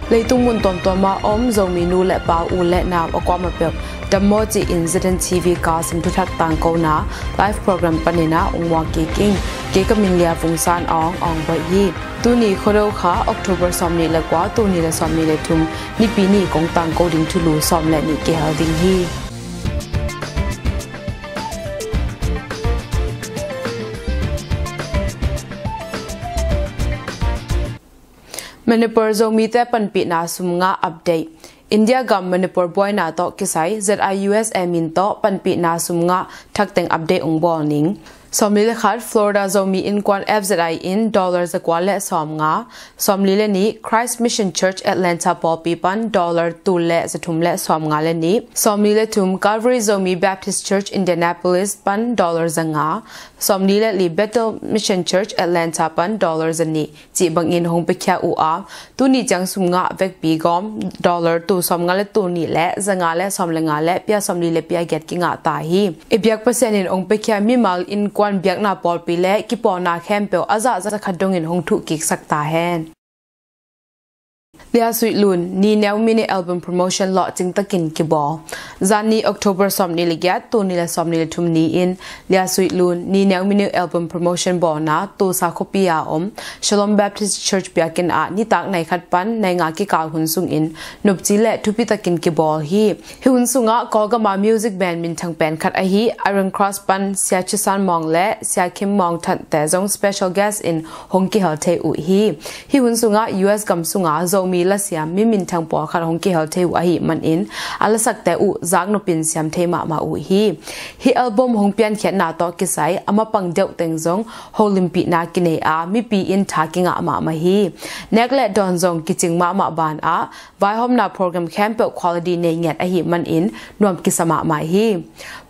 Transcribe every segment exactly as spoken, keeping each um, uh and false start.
Leitung mun tuamtuam ah om Zomi nu le pa, u le nau a kuamah peuh dam maw ci-in Z N T V Kachin thuthak tangkona live program panin ah ung muak kik ing. Kei ka min Lia Vung San Aung, Aung Baih hi. Tuni Khuado kha October sawmnih le kua, tul nih le sawmnih le thum, Nipi ni kong tangko ding thulu sawm le nih kihel ding hi. Manipur Zomite panpihna sum ngah update. India gam Manipur buaina tawh kisai Z I U S A min tawh panpihna sum ngah thak teng update ung bawl ning. Sawmli le khat, Florida Zomi Innkuan F Z I in dollar zakua le sawmnga. Sawmli le nih, Christ Mission Church Atlanta pawlpi pan dollar tul le zathum le sawmnga le nih. Sawmli le thum, Calvary Zomi Baptist Church Indianapolis pan dollar zanga. Sawmli le li, Bethel Mission Church Atlanta pan dollar zanih cih bangin hong piakhia uh a, tuni ciang sum ngah vekpi gawm dollar tul sawmnga le tul nih le zanga le sawm le nga le pia sawmli le pia giat kingah ta hi. I biak Pasian in hong piakhia mimal innkuan biakna pawlpi le kipawlna khempeuh a zah zakhat dongin hong thuh kiksak ta hen. Lia Suih Lun Ni Neu Mini Album Promotion lawhcing takin kibawl. Zan ni October sawmnih le giat, tul nih le sawmnih le thum ni-in Lia Suih Lun Ni Neu Mini Album Promotion bawlna Tulsa khuapi a om Shalom Baptist Church biakinn ah nitak nai khat pan nai nga kikal hun sungin nopci le thupi takin kibawl hi. Hih hun sungah Kawlgam a music band minthang pen khat ahi Iron Cross pan Sia Chisan Mawng le Sia Kim Mawng Thante zong special guest in hong kihel thei uh hi. Hih hun sungah U S gam sunga Zomi lasiam mi minthang pawlkhat hong kihel thei uh ahih manin a lasakte uh zaknopin siam thei mahmah uh hi. Hih album hong piankhiatna tawh kisai a mapang deuh teng zong holimpihna kinei a mipi in tha kingah mahmah hi. Nek le dawn zong kicing mahmah ban ah vaihawmna program khempeuh quality nei ngiat ahih manin nuam kisa mahmah hi.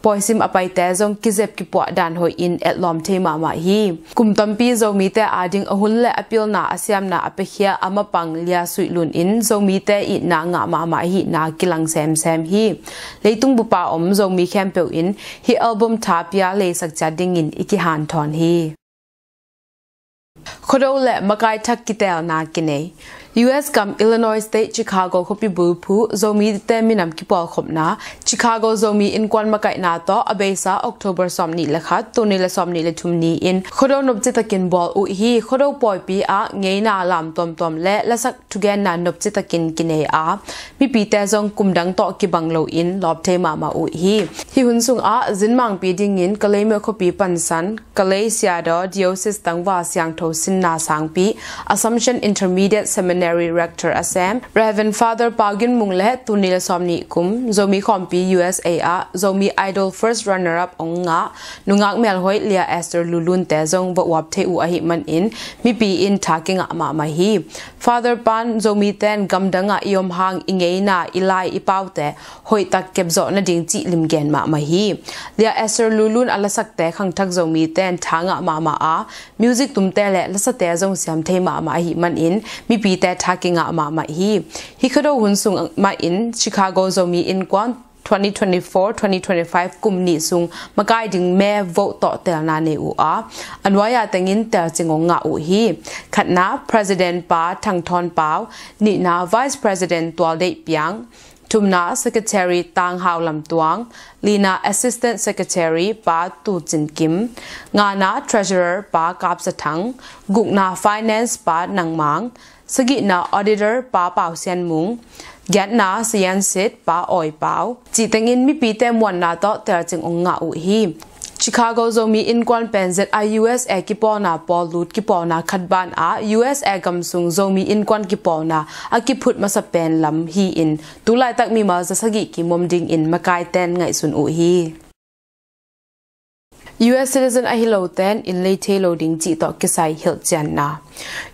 Pawisim a paite zong kizep kipuah dan hoih in etlawm thei mahmah hi. Kum tampi Zomite ading a hun le a pilna a siamna a piakhia a mapang Lia Suih Lun in Zomite itna ngah mahmah ahihna kilang semsem hi. Leitung bup a om Zomi khempeuh in hih album tha pia leisak ciat dingin i kihanthawn hi. Khuado le makai thak kitelna kinei. U S gam Illinois State Chicago khuapi bulphuh Zomite minam kipawlkhopna Chicago Zomi Innkuan makaihna tawh a beisa October sawmnih le khat, tul nih le sawmnih le thum ni-in Khuado nopci takin bawl uh hi. Khuado pawipi ah ngeina lam tuamtuam le lasak thugenna nopci takin kinei a mipite zong kum dang tawh kibang loin lawp thei mahmah uh hi. Hih hun sungah zinmangpi dingin Kalaymyo khuapi pansan Kalay Siadaw Diocese tangval siangtho sinna sangpi Assumption Intermediate Seminary Rector a sem Reverend Father Pau Gin Mung le tul nih le sawmnih kum Zomi khawmpi U S A ah Zomi Idol first runner-up hong ngah nungak melhoih Lia Esther Lulun te zong va uap thei uh ahih manin mipi in tha kingah mahmah hi. Father pan Zomite in gamdang ah i om hang i ngeina, i lai, i paute hoihtak kepzawh nading cih limgen mahmah hi. Lia Esther Lulun a lasakte khangthak Zomite in tha ngah mahmah a, music tumte le lasate zong siam thei mahmah ahih manin mipite tha kingah mahmah hi. Hih Khuado hun sung mahin Chicago Zomi Innkuan twenty twenty-four twenty twenty-five kum nih sung makai ding me vote tawh telna nei uh a, a nuai-a tengin telcing hong ngah uh hi. Khatna, President Pa Thang Thawn Pau, nihna, Vice President Tual Deih Piang, thumna, Secretary Tang Hau Lam Tuang, lina, Assistant Secretary Pa Tu Cin Kim, ngana, Treasurer Pa Kap Za Thang, gukna, Finance Pa Nang Mang, sagihna, Auditor Pa Pau Sian Mung, giatna, Sayan Sit Pa Awi Pau, cih tengin mipite muanna tawh telcing hong ngah uh hi. Chicago Zomi Innkuan pen Z I U S A kipawlna pawl lut kipawlna khat ban ah U S A gam sung Zomi Innkuan kipawlna a kiphut masa pen lam hi-in tu laitak mimal za sagih kim om dingin makaite in ngaihsun uh hi. U S citizen ahi lote in inn lei thei lo ding cih tawh kisai hilhcianna.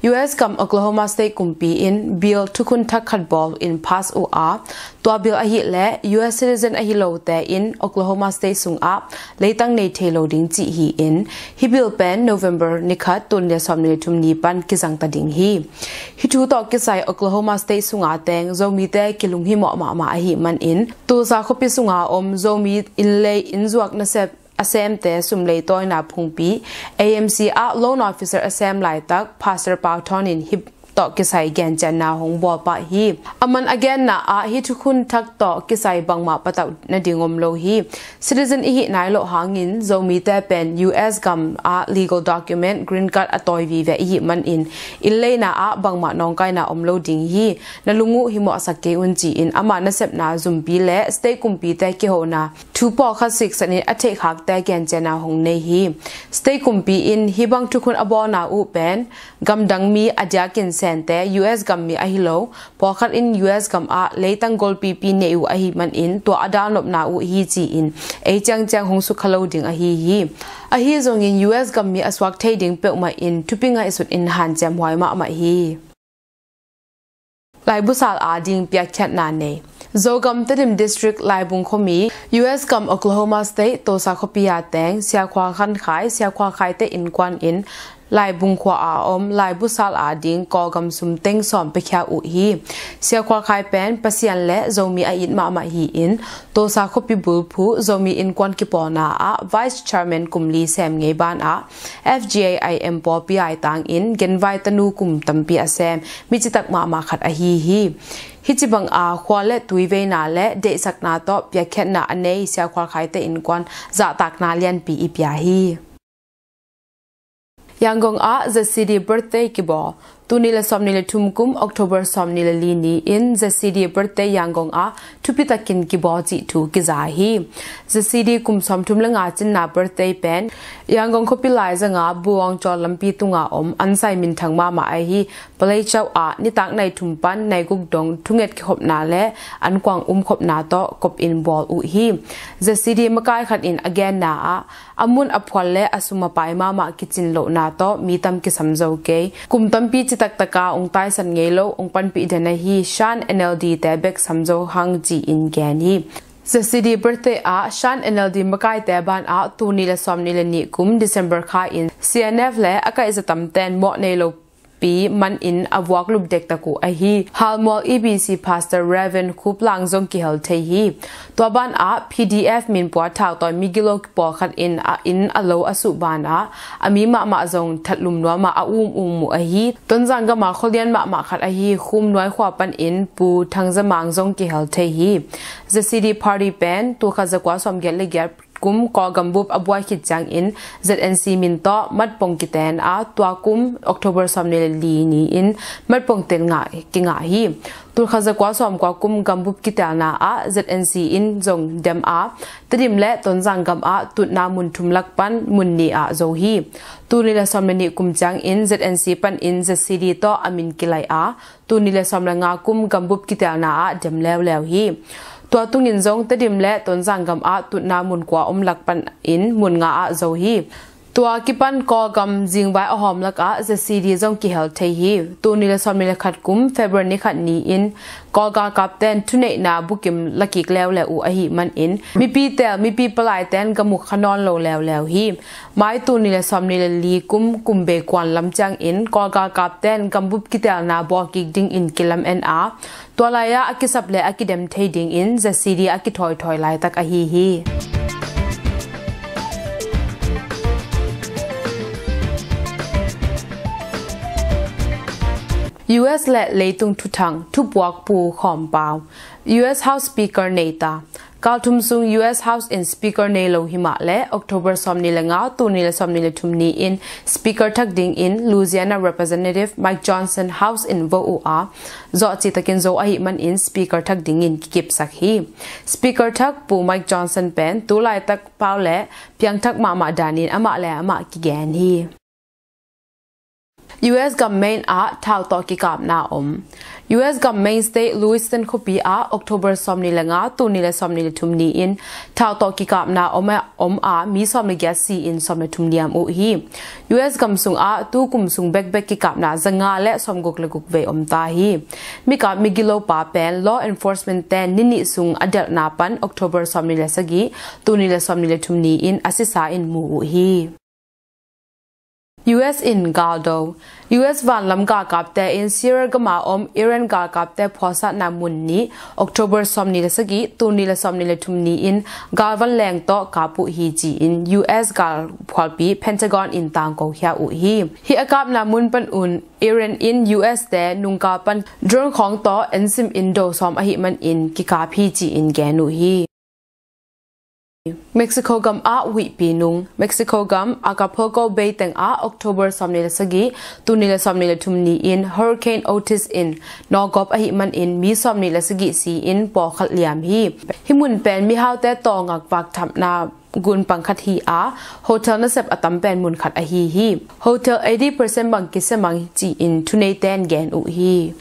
U S gam Oklahoma State kumpi in bill thukhun thak khat bawl in pass uh a, tua bill ahih leh U S citizen ahi lote in Oklahoma State sungah leitang nei thei lo ding cih hi-in, hih bill pen November ni khat, tul nih le sawmnih le thum ni pan kizang ta ding hi. Hih thu tawh kisai Oklahoma State sunga teng Zomite kilunghimawh mahmah ahih manin Tulsa khuapi sunga om Zomi inn lei inn zuak nasep a semte sum leitawina phungpi A M C ah loan officer a sem laitak Pastor Pau Thawn in hih tawh kisai gencianna hong bawl pah hi. Aman a genna ah hih thukhun thak tawh kisai bangmah patauh nading om lo hi. Citizen i hih nai loh hangin Zomite pen U S gam ah legal document green card a tawi vive i hih manin inn leina ah bangmah nawngkaina om lo ding hi. Na lung uh himawhsak kei un ci-in ama nasepna zumpi le state kumpite kihona thu pawlkhat siksanin a theihkhakte gencianna hong nei hi. State kumpi in hih bang thukhun a bawlna uh pen gamdang mi a diakin sente U S gam mi ahi lo, pawlkhat in U S gam ah leitang golpipi nei uh ahi manin tua a dalnopna uh hi ci-in ei ciangciang hong sukha lo ding ahi hi. Ahi zongin U S gam mi a suak thei ding peuhmah in thupi ngaihsut in hanciam huai mahmah hi. Laibu sal ading piakkhiatna nei. Zogam Tedim District Laibung khuami, U S gam Oklahoma State Tulsa khuapi a teng Siakhua Khan Khai, Siakhua Khaite innkuan in Laibung khua a om laibu sal ading Kawlgam sum teng sawm piakhia uh hi. Siakhua Khai pen Pasian le Zomi a it mahmah hi-in Tulsa khuapi bulphuh Zomi innkuan kipawlna ah Vice Chairman kum li sem ngei banah F G A I M pawlpi aitangin genvai tanu kum tampi a sem mi citak mahmah khat ahi hi. Hih ci banga khua le tui veina le deihsakna tawh piakkhiatna a nei Siakhua Khaite innkuan zahtakna lianpi i pia hi. Yangon ah Z C D birthday kibawl. Tul nih le sawmnih le thum kum October sawmnih le li ni-in Z C D birthday Yangon ah thupitakin kibawl cih thu kiza hi. Z C D kum sawmthum le nga cinna birthday pen Yangon khuapi laizanga Buwangcawl lampi tunga om ansai minthang mahmah ahi Paleichau ah nitak nai thum pan nai guk dong thunget kikhopna le ankuang umkhopna tawh kopin bawl uh hi. Z C D makai khat in a genna ah a mun a phual le a sum a pai mahmah kicin lohna tawh mi tam kisam zo kei. Kum tampi citaktakah ong taisan ngei lo ong panpih den ahi Shan N L D te bek sam zo hang ci-in gen hi. Z C D birthday ah Shan N L D makaite banah tul nih le sawmnih le nih kum December kha in C N F le a kaihza tamten mawh nei lo pi manin a vuak lup dektak uh ahi Halmual E B C Pastor Reverend Khup Lang zong kihel thei hi. Tua banah P D F minpua thautawi migilo pawlkhat in a inn a lo a suh banah a mi mahmah zong thatlum nuamah a umum uh ahi. Tonzang gama khualian mahmah khat ahi Khum Nuai khua panin Pu Thang Za Mang zong kihel thei hi. Z C D party pen tul khat zakua sawmgiat le giat kum Kawlgam bup a buai khit ciangin Z N C min tawh matpong kiten a tua kum October sawmnih le li ni-in matpong ten ngah, kingah hi. Tul khat zakua sawmkua kum gambup kitelna ah Z N C in zong dem a Tedim le Tonzang gam ah tutna mun thum lak pan mun nih ah zo hi. Tul nih le sawm le nih kum ciangin Z N C panin Z C D tawh a min kilaih a tul nih le sawm le nga kum gambup kitelna ah dem leuleu hi. Tua tungin zong Tedim le Tonzang gam ah tutna mun kua om lak panin mun nga ah zo hi. Tua kipan Kawlgam zingvai a hawm lakah Z C D zong kihel thei hi. Tul nih le sawm nih le khat kum February ni khat ni-in Kawlgalkapten thuneihna bukim lakik leuleu uh ahih manin mipi tel, mipi palaiten gamuk kha nawn lo leuleu hi. Mai tul nih le sawm nih le li kum kum bei kuan lam ciangin Kawlgalkapten gambup kitelna bawlkik dingin kilamen a, tua lai-ah a kisap le a kidem thei dingin Z C D a kithawithawi laitak ahi hi. U S le leitung thuthang, thupuak pu khawmpau. U S House Speaker nei ta. Kal thum sung U S House in Speaker nei lo hi mah le October sawm nih le nga, tul nih le sawm nih le thum ni-in Speaker thak dingin Louisiana Representative Mike Johnson House in vo uh a, zawh citakin zo ahih manin Speaker thak dingin kikipsak hi. Speaker thak Pu Mike Johnson pen tu laitak pau le piangthak mahmah danin amah le amah kigen hi. U S gam Maine ah thau tawh kikapna om. U S gam Maine State Lewiston khuapi ah October sawm nih le nga, tul nih le sawm nih le thum ni-in thau tawh kikapna om a, om a mi sawm le giat si-in sawm le thum liam uh hi. U S gam sungah tu kum sung bekbek kikapna za nga le sawmguk le guk vei om ta hi. Mikap migilopa pen law enforcement ten ni nih sung a delhna pan October sawm nih le sagih, tul nih le sawm nih le thum ni-in a sisa in mu uh hi. U S in galdo. U S vanlam galkapte in Syria gama om Iran galkapte phualsatna mun nih October sawmnih le sagih, tul nih le sawmnih le thum ni-in galvan leng tawh kap uh hi ci-in U S galphualpi Pentagon in tangko khia uh hi. Hih a kapna mun pan un Iran in U S te nungkal pan drone khawng tawh ensim in do sawm ahih manin kikap hi ci-in gen uh hi. Mexico gam ah huihpi nung. Mexico gam Acapulco Bay teng ah October sawmnih le sagih, tul nih le sawmnih le thum ni-in Hurricane Otis in nawgawp ahih manin mi sawmnih le sagih si-in pawlkhat liam hi. Hih mun pen mihaute tawlngak vakthapna gun pangkhat hi a, hotel nasep a tam pen munkhat ahi hi. Hotel eighty percent bang kisia mang ci-in thuneite in gen uh hi.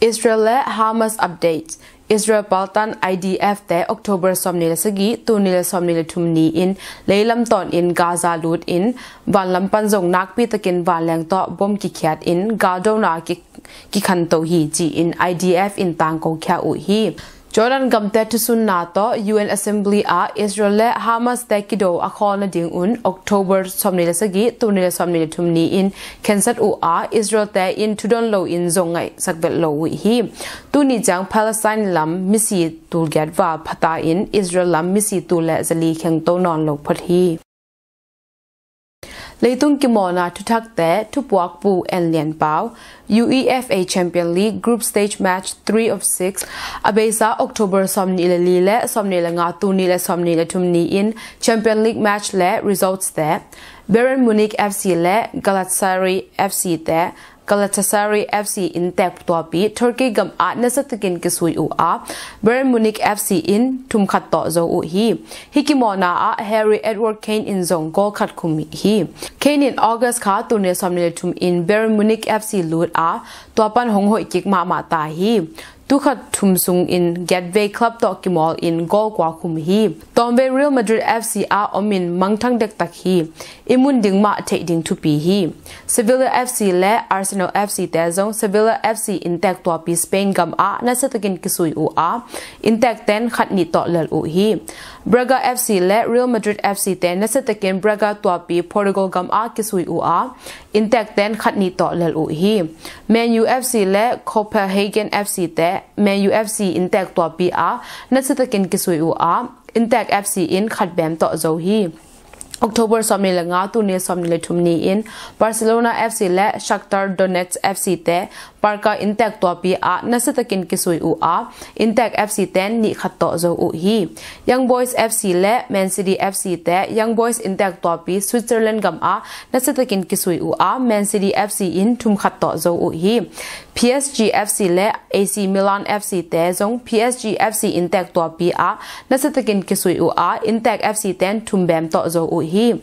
Israel le Hamas update. Israel paltan I D F te October sawmnih le sagih, tul nih le sawmnih le thum ni-in leilam tawnin Gaza lutin vanlam pan zong nakpi takin vanleng tawh bom kikhiatin galdona ki, kikhanto hi ci-in I D F in tangko khia uh hi. Jordan gamte thusunna tawh U N Assembly ah Israel le Hamas te kido a khawl nadingun October sawmnih le sagih, tul nih le sawmnih le thum ni-in khensat uh a, Israel te in thudon loin zong ngaihsak vet lo uh hi. Tuni ciang Palestine lam misi tul giat val phata in Israel lam misi tul le zali khengto nawn lo phot hi. Leitung kimawlna thuthakte thupuakpu En Lian Pau. UEFA Champion League group stage match three of six a beisa October sawmnih le li le sawmnih le nga, tul nih le sawmnih le thum ni-in Champion League match le results te Bayern Munich F C le Galatasaray F C te Galatasaray F C in tek tuapi Turkey gam ah nasiatakin kisui uh a, Bayern Munich F C in thum khat tawh zo uh hi. Hih kimawlna ah Harry Edward Kane in zong goal khat khum hi. Kane in August kha tul nih le sawmnih le thum in Bayern Munich F C lut a, tua pan hong hoih kik mahmah ta hi. Tul khat thum sungin Gateway Club tawh kimawl in goal kua khum hi. Tawmvei Real Madrid F C ah om in mangthang dektak hi. I mun ding mah theih ding thupi hi. Sevilla F C le Arsenal F C te zong Sevilla F C in tek tuapi Spain gam ah nasiatakin kisui uh a, in tek ten khat nih tawh lel uh hi. Braga F C le Real Madrid F C te nasiatakin Braga tuapi Portugal gam ah kisui uh a, in tek ten khat nih tawh lel uh hi. Man U F C le Copenhagen F C te Man U F C in tek tuapi ah nasiatakin kisui uh a, in tek F C in khat bem tawh zo hi. October sawmnih le nga, tul nih le sawmnih le thum ni-in Barcelona F C le Shakhtar Donetsk F C te Barca in tek tuapi ah nasiatakin kisui uh a, in tek F C ten nih khat tawh zo uh hi. Young Boys F C le Man City F C te Young Boys in tek tuapi Switzerland gam ah nasiatakin kisui uh a, Man City F C in thum khat tawh zo uh hi. P S G F C le A C Milan F C te zong P S G F C in tek tuapi ah nasiatakin kisui uh a, in tek F C ten thum bem tawh zo uh hi.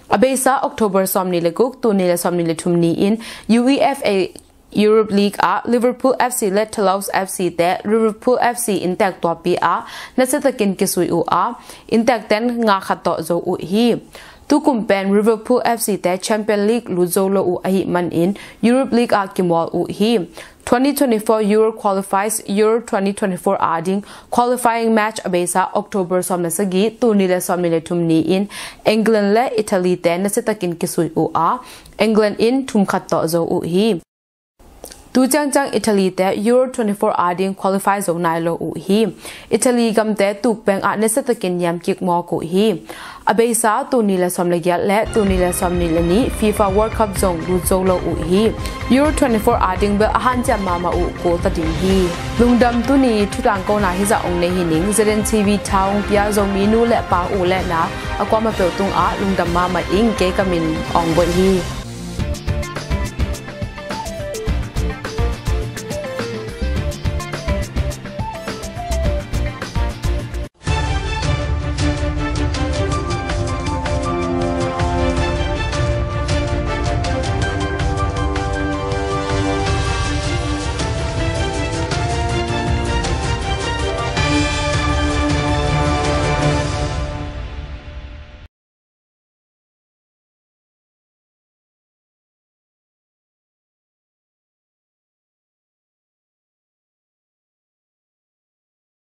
A beisa October sawmnih le guk, tul nih le sawmnih le thum ni-in UEFA Europe League ah Liverpool F C le Toulouse F C te Liverpool F C in tek tuapi ah nasiatakin kisui uh a, in tek ten nga khat tawh zo uh hi. Tukum pen Liverpool F C te Champion League lut zo lo uh ahih manin Europe League ah kimawl uh hi. Twenty twenty-four Euro qualifies Euro twenty twenty-four ading qualifying match a beisa October sawm le sagih, tul nih le sawmnih le thum ni-in England le Italy te nasiatakin kisui uh a, England in thum khat tawh zo uh hi. Tu ciangciang Italy te Euro twenty-four ading qualify zo nai lo uh hi. Italy gamte tukpeng ah nasiatakin niamkik mawk uh hi. A beisa tul nih le sawm le giat le tul nih le sawmnih le nih FIFA World Cup zong lut zo lo uh hi. Euro twenty-four ading bel a hanciam mahmah uh kul ta ding hi. Lungdam, tuni thutangkona hizah ong nei hi ning. Z N T V tha ong pia Zomi nu le pa u le nau a kuamah peuh tungah lungdam mahmah ing. Kei ka min Ong Boih hi.